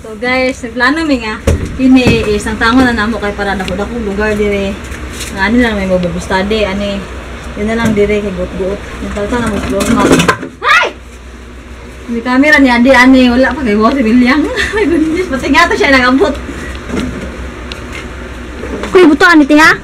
So guys, nagplano mi nga kini isang tango na namo kay para dako-dako lugar dire. Nga ani lang may mo study ani. Yun na lang dire kay guot-guot. Yung palitan na mo floor mat. Hay! May camera ni Adi ani wala pa kay wa si Bilyang. My goodness, pati nga to siya nagabot. Kuy buto ani ti ha?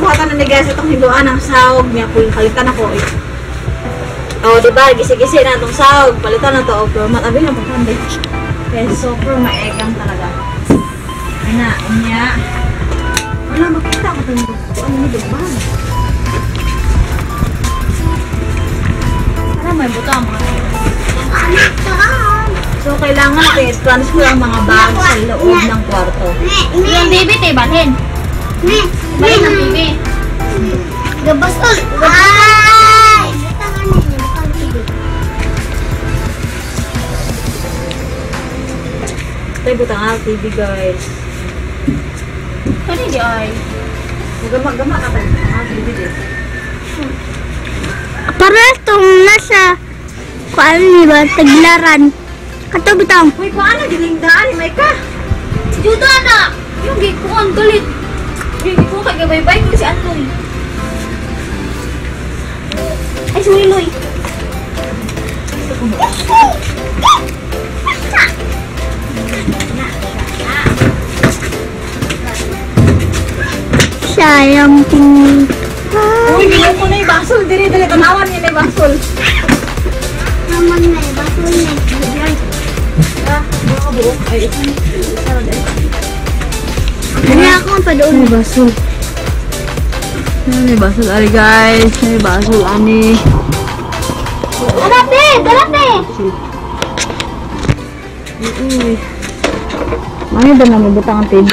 Buhatan na ni guys itong hiluan ng sahog niya kung palitan ako eh. Oh, di ba? Gisi-gisi na itong sahog. Palitan na to. Oh, pero matabi na pagkandi. Kaya super maegang talaga. Ana, niya. Wala, makita ko itong ano ni Dugban. Ano, may buto ang mga. So, kailangan natin i-transfer ang mga bag sa loob ng kwarto. Yung baby, te, balhin. Balhin ang baby. Gabasol! Ay! Butangan ninyo, butang TV. Ito yung butang ang TV, guys. Pwede di ay. Gama-gama ka pa. Ang TV din. Para itong nasa kuan ni ba, taglaran. Kato butang. Uy, paano gilingdaan ni Maika? Juda na! Yung gikuan galit. Yung gikuan kay gabaybay ko si Anloy. Ay, sorry, Loy. Sayang tingin. Uy, ginawa ko na yung basol. Dili, dili. Tanawan niya na yung basol. Naman na yung basol na. Ah, mga buok. Ay, ito. Isa na dahil. Ano ako ang padoon? May basol. May basol. Ari, guys. May basol, ani. Darate! Darate! Uy. Mami, ba na may butang ang TV?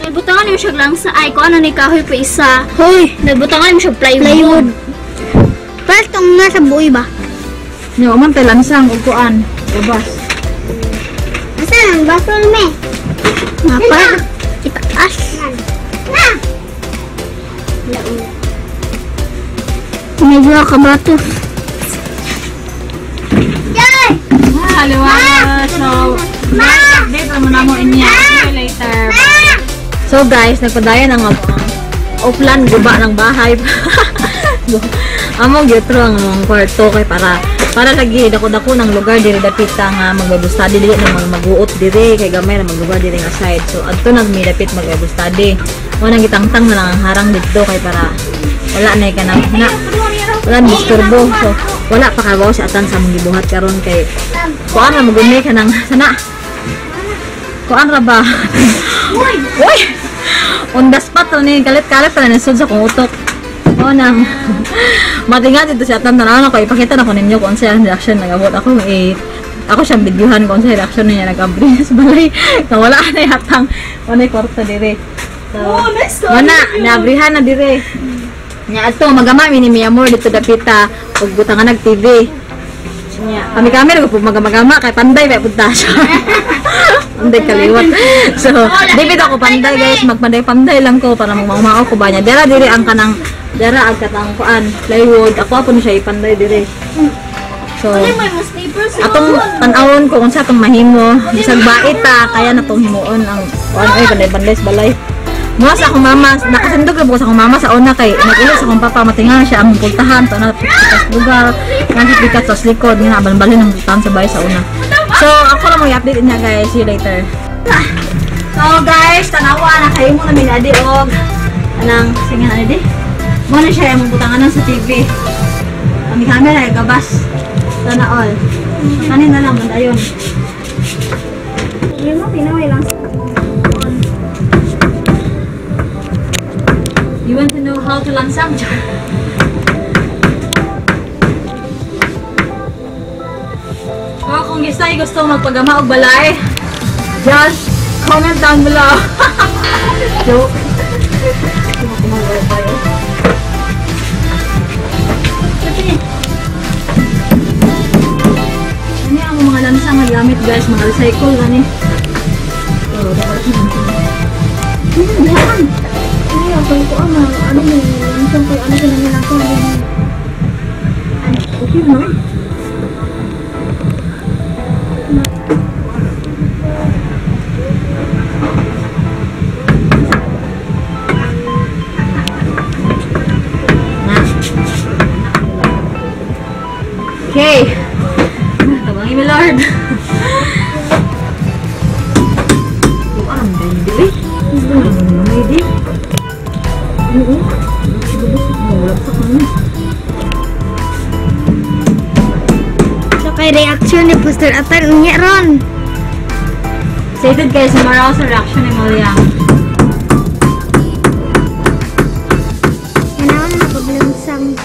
Nagbutangan mo siya lang sa ay ko ano ni kahoy pa isa. Hoy, nagbutangan mo siya plywood. Plywood. Pero itong nasa buoy ba? Nyo, man tayo lansang upuan. Labas. Asa ang basol me? Nga itaas. Na. Medyo kabato. Yay! Haliwa. So, guys, update mo na mo inya. See you later. So guys, nagpadayon ang uplan guba ng bahay. Among gitro ang among kwarto kay para lagi dako-dako ng lugar diri dapit nga mag-Bible study dili na mag-uot diri kay gamay ra maglugar diri nga side. So adto nagmi dapit mag-Bible study. Mo nang gitangtang na lang ang harang didto kay para wala na kanang na wala ni disturbo. So wala pa kabaw si atan sa among gibuhat karon kay kuan ra maguni kanang sana. Kuan ra ba? Uy! Uy! On the spot ni kalit-kalit ra nasud sa kong utok. O nang matinga dito si atan tanan ako ipakita na ko ninyo kung unsa ang reaction nagabot ako eh ako siyang videohan kung unsa reaction niya nag-abri sa balay nga wala na yatang wala kwarto dire. So, Oh, nice to wala, naabrihan na dire. Nya ato magama mi ni Mia Amor dito dapita ug butangan nag TV. Nya kami-kami ra pud magamagama kay panday ba punta siya. Panday kaliwat. So, di bitaw ko panday guys, magpanday-panday lang ko para magmaumao ko ba niya. Dara diri ang kanang dara ang katang kuan, plywood. Ako apo ni siya ipanday diri. So, atong tan-awon ko kung sa atong mahimo, bisag bait ta kaya na tong himuon ang kuan ay panday-panday sa balay. Mga sa akong mama, nakasindog ra ko sa akong mama sa una kay nag-ulo sa akong papa, matinga siya ang pultahan, to na pikas lugar, nga pikas sa likod, nga nabalbalin ang pultahan sa bahay sa una. So, ako lang mag-update niya guys. See you later. So guys, tanawa na kayo mo na minadi og anang singan ani di. Mo na siya imong butanganan sa TV. Kami camera gabas. Sana all. Kanin na lang mandayon. Yung mo pinaway lang. You want to know how to lansang? So, kung gusto magpagama og balay, just comment down below. Joke. Ano ang mga lansang nga gamit guys, mga recycle gani. Oh, dapat yan. Ay, ako ko ano, ano mo, lansang ko, ano sila nila ko. Okay no? Okay. Tabangin mi Lord. Aram dahil dili. May di. Oo. So kay reaction ni Pastor Atan unya ron. Excited kayo sa maraw sa reaction ni Maria. Kailangan na paglansang.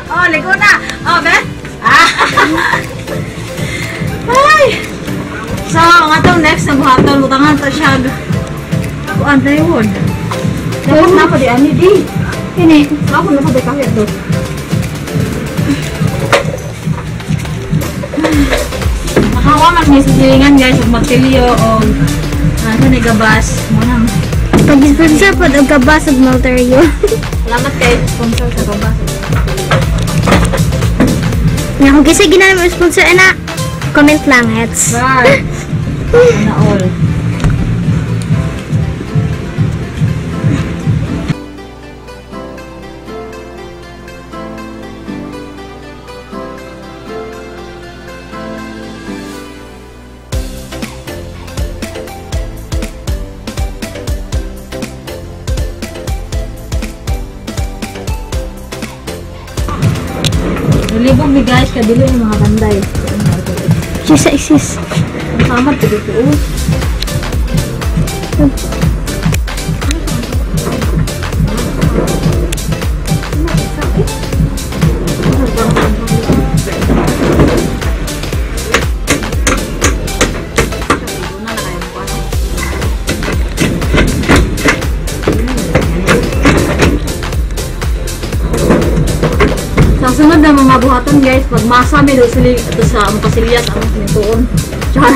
Oh, ligo na. Oh, be. Ah. Ay. So, ang atong next na buhaton, butangan ta siya. Kuan plywood. Dapat na pa di ani di. Kini, ako na pa di kahit do. Makawa man mi sa silingan guys og magtilyo og sa nagabas mo nang Pag-sponsor pod og gabas og Malterio. Salamat kay sponsor sa gabas. Nga kung kisa ginana mo sponsor ana, comment lang heads. Bye. Na all. Nalibog mi guys, kadilo yung mga banday. Sis, sis. Ang samad, dito oh. Sa sunod na mga buhaton guys, pagmasa mi do sila ito sa among kasilya sa among simintuon. Char.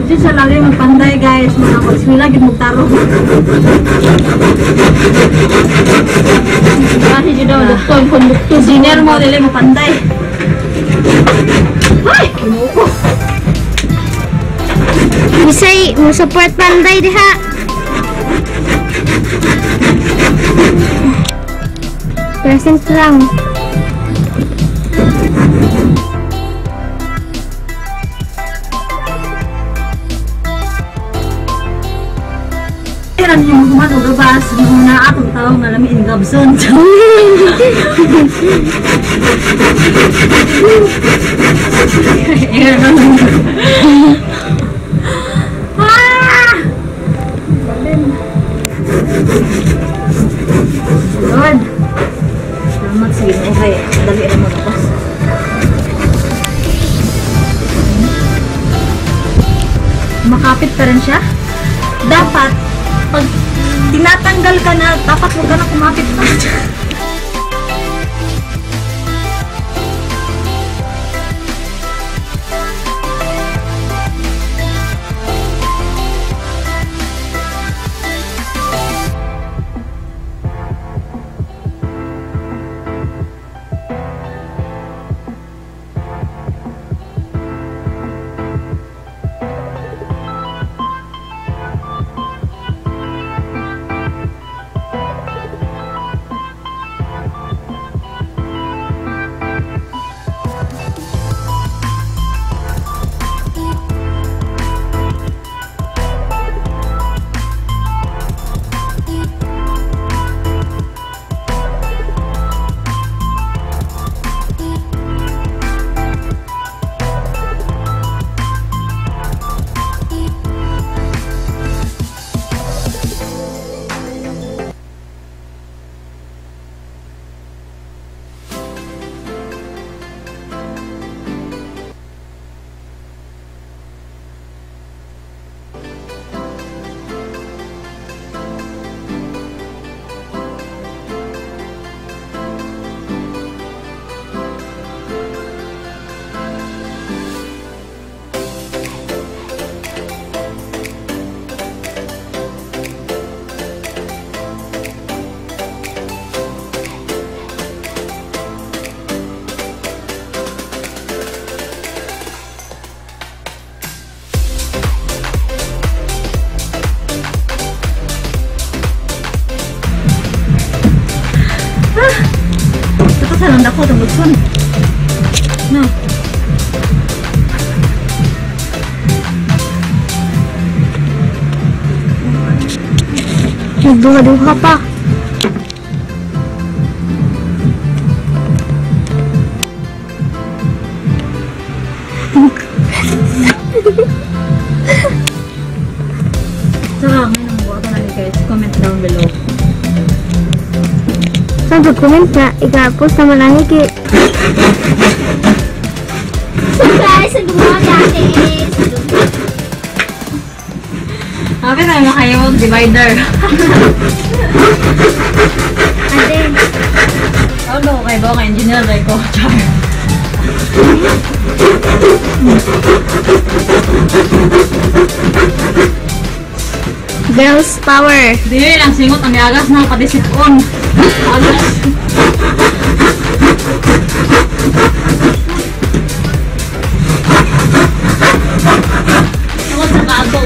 Dito sa lalim ng panday guys, mga pag-swila gid mong taro. Kasi dito daw Konduktor, konduktor. Engineer mo, dili mo panday. Ay! Kinuha ko. Bisay, mo support panday diha. Present lang. Kailan yung humatugabas, nung na atong tao nga lamiin gabson. Ah! Lord! Salamat sa Ginoo kay dali ra magabas. Makapit pa rin siya. Dapat pag tinatanggal ka na, dapat huwag ka na kumapit pa. Ito sa lang ako, tungod. No. Nagduha-duha pa. So, ngayon ang buha ko na guys, comment down below. Sa pag-comment na, ika-post naman ang hiki. So guys, ang gumawa natin. Happy tayo makayawag divider. Ate. Ano kay ba ka engineer like ko? Char. Girls power. Dili lang singot ang yagas na pati sipon. Agas. Tungod sa kaagaw.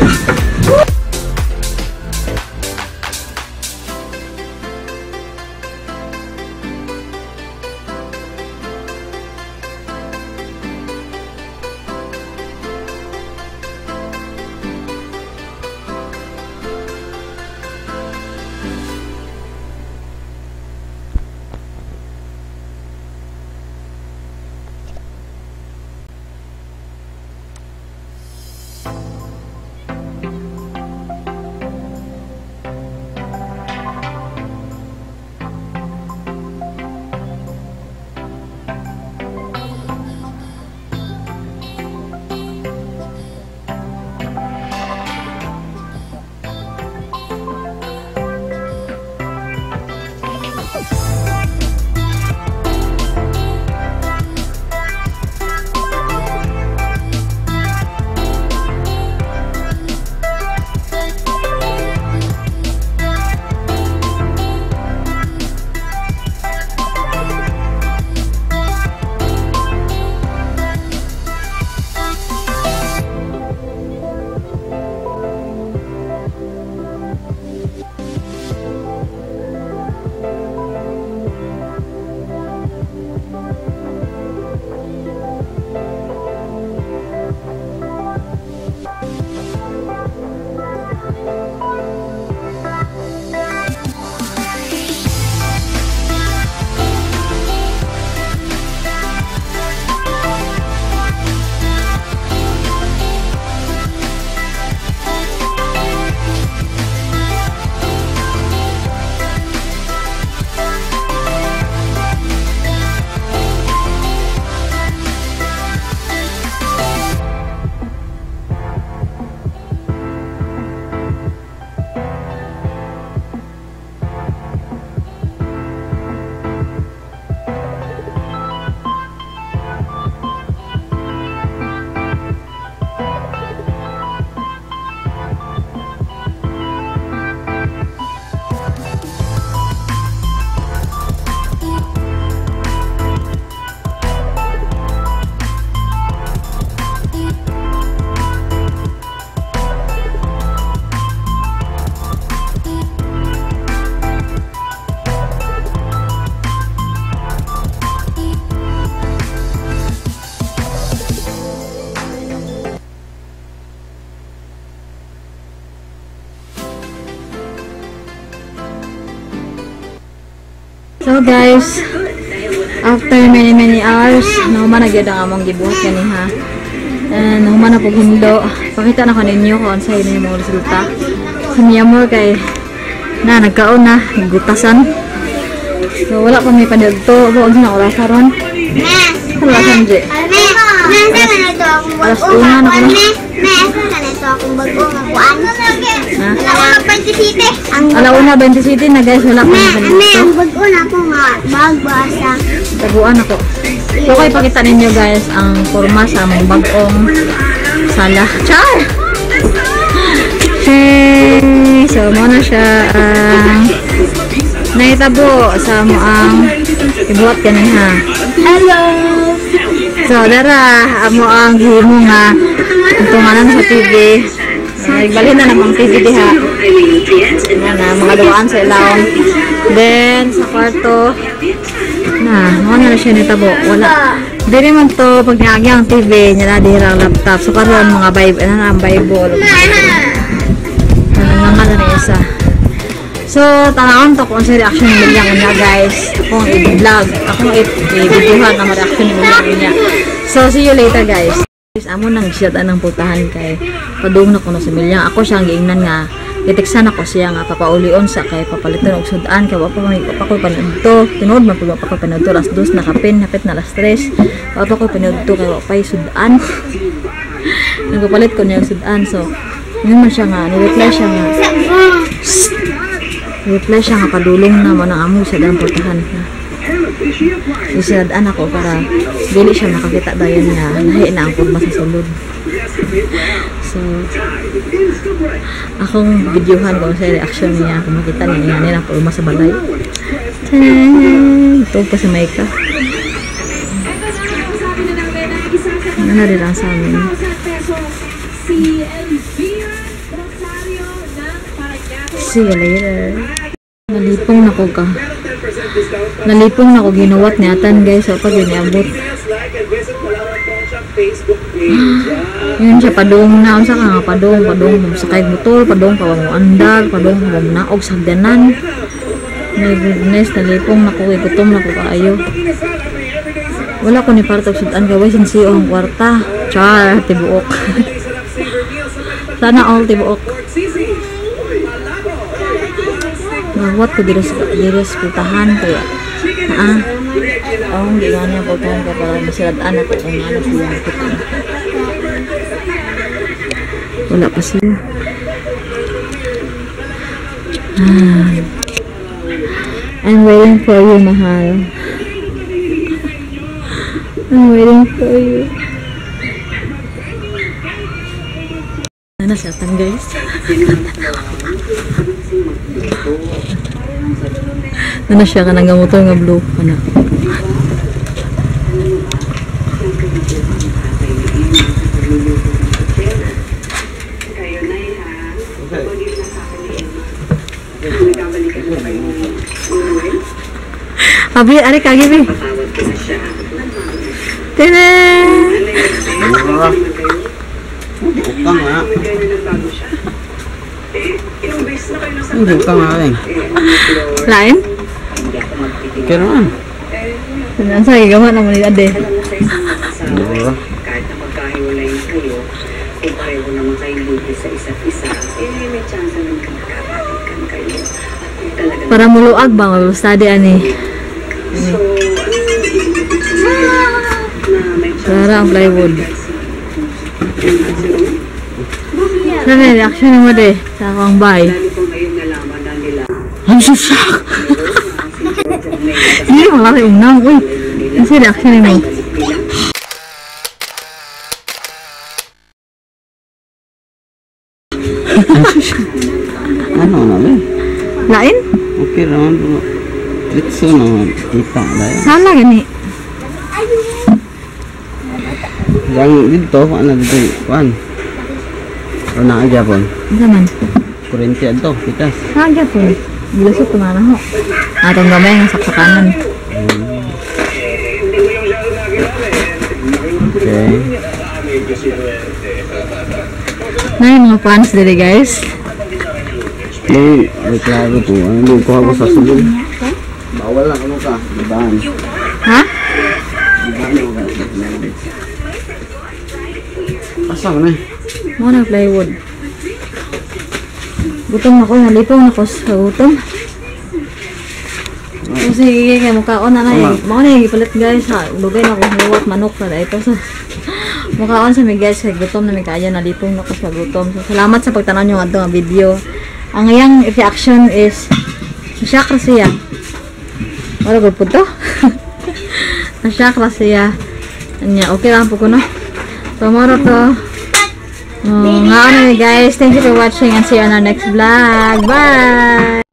So guys, after many many hours, nahuman na gyud ang among gibuhat kaniha. And nahuman na pug hinlo. Pakita na ko ninyo kung unsay inyong mga resulta. Sa Miyamor kay na nagkaon na, gutasan. So wala pa may panidto, buog na oras karon. Wala sa Alas una na ko na. Alauna 27 na guys, wala pa may panidto. Ang bago na ako nga bagbasa. Taguan ako. So kay pakita ninyo guys ang forma sa among bag-ong sala. Char! Okay, so mo na siya ang nahitabo sa mo ang ibuhat kaniha. Hello. So dara amo ang gihimo nga tunganan sa TV. Nagbalhin na namang TV diha. Yan na, mga duaan sa ilawom. Then sa kwarto na, mo na siya nitabo. Wala. Dili man to pag niagi ang TV niya na dira ang laptop. So karon mga Bible, ano na ang Bible. Ano nga na isa. So tanawon to kung sa reaction ni Milyang niya guys. Akong i-vlog, akong i-videohan ang reaction ni Milyang niya. So see you later guys. Amo nang siya ang putahan kay padung na kuno si Milyang. Ako siyang giingnan nga giteksan ako siya nga papaulion sa kay papaliton og sudan kay wa pa may pa koy panudto. Tinuod man pud wa pa koy panudto, alas 2 na kapin, hapit na alas 3. Wa pa koy panudto kay wa pay sudan. Nagpapalit ko niya og sudan. So yun man siya nga ni-reply siya nga. Reply siya nga padulong na mo nang amo siya ang putahan. Isinadaan ako para dili siya makakita dayon nga lahi na ang kurma sa sulod. So akong videohan kung sa reaction niya kung makita niya nga nila ang kurma sa balay. Tadaan! Ito pa si Maika. Ano na rin ang sa amin. See you later. Nalipong na ko ka. Nalipong na ko ginuwat ni Atan guys. So pag yun iabot. Yun siya padung na. Unsa ka nga padung. Padung sakay motor. Padung pa mo andar. Padung pa mo naog sagdanan. My goodness. Nalipong na ko. Gutom na ko kaayo. Wala ko ni partog sudan gaway sinsiyo ang kwarta. Char. Tibuok. Sana all tibuok. Nagwat ko diri sa putahan kaya oh hindi nga niya putahan kaya para masiladaan ako kung ano siya putahan. Wala pa siya. I'm waiting for you, mahal. I'm waiting for you. Ano siya tan guys? Ano siya ka nang motor nga blue ano. Abi, ari kagi bi. Tere. Utang nga. Hindi utang nga rin. Lain? Kaya naman. Ang sa gawa naman ni Ade. Kahit na magkahiwalay na kayo, kung pareho naman kayong libre sa isa't isa, eh may chance na magkakabalikan kayo. At kung talagang... Para muluag ba? Mag-study ani. So, ano yung ibig sabihin na may chance Para ang plywood. Ano yung reaction mo de? Sa akong bye. Lalo kung ngayon nalaman na nila. I'm so shocked! Hindi mo lang yung nang. Uy! Ano yung reaction mo? Ano naman? Lain? Okay naman. Litso naman. Kita na. Sala gani. Yang dito, ano dito? Kuan. Ano na Japon? Ano man? Kurente ato, pitas. Ha, Japon. Gilusot ko na ho. Atong gamay nga saksakanan. Okay. Na yung mga fans dili guys. May klaro po. Ano ko ako sa sulod. Bawal lang anong Ibaan. Ha? Ibaan mo ba? Asa man eh? Mo na plywood. Gutom ako, nalipong na ko sa gutom. So sige, kay mukaon na na eh. Mao na yung gipalit, guys, ha. Lugay na ako huwat manok na ito. So, mukaon sa mi, guys, kay gutom na mi kaayo, nalipong na ko sa gutom. So salamat sa pagtanaw nyo adto nga video. Ang iyang reaction is na-shock ra siya. Wala gud pud to. Na-shock ra siya. Anya, okay lang po ko, no. So moro to. Oh, nga ano, guys. Thank you for watching and see you on our next vlog. Bye!